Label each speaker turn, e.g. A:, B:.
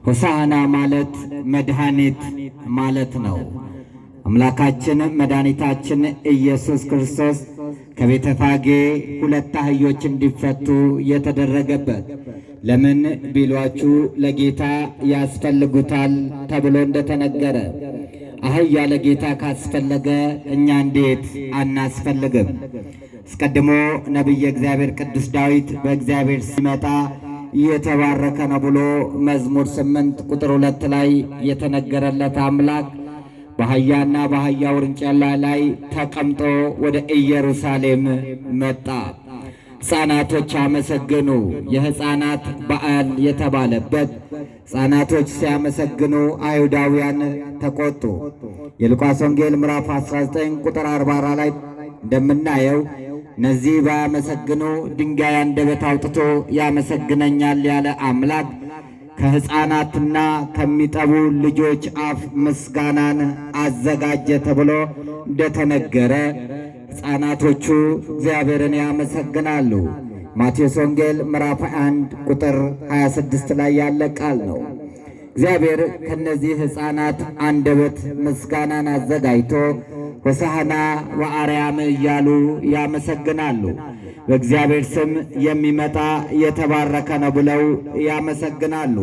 A: ሆሳዕና ማለት መድኃኒት ማለት ነው። አምላካችን መድኃኒታችን ኢየሱስ ክርስቶስ ከቤተፋጌ ሁለት አህዮች እንዲፈቱ የተደረገበት ለምን ቢሏችሁ ለጌታ ያስፈልጉታል ተብሎ እንደተነገረ አህያ ለጌታ ካስፈለገ እኛ እንዴት አናስፈልግም? አስቀድሞ ነቢየ እግዚአብሔር ቅዱስ ዳዊት በእግዚአብሔር ሲመጣ የተባረከ ነው ብሎ መዝሙር 8 ቁጥር 2 ላይ የተነገረለት አምላክ በአህያና በአህያ ውርንጭላ ላይ ተቀምጦ ወደ ኢየሩሳሌም መጣ። ሕፃናቶች አመሰግኑ። የሕፃናት በዓል የተባለበት ሕፃናቶች ሲያመሰግኑ አይሁዳውያን ተቆጡ። የሉቃስ ወንጌል ምዕራፍ 19 ቁጥር 44 ላይ እንደምናየው እነዚህ ባያመሰግኑ ድንጋይ አንደበት አውጥቶ ያመሰግነኛል ያለ አምላክ ከሕፃናትና ከሚጠቡ ልጆች አፍ ምስጋናን አዘጋጀ ተብሎ እንደተነገረ ሕፃናቶቹ እግዚአብሔርን ያመሰግናሉ። ማቴዎስ ወንጌል ምዕራፍ 1 ቁጥር 26 ላይ ያለ ቃል ነው። እግዚአብሔር ከነዚህ ሕፃናት አንደበት ምስጋናን አዘጋጅቶ ሆሳዕና ወአርያም እያሉ ያመሰግናሉ። በእግዚአብሔር ስም የሚመጣ የተባረከ ነው ብለው ያመሰግናሉ።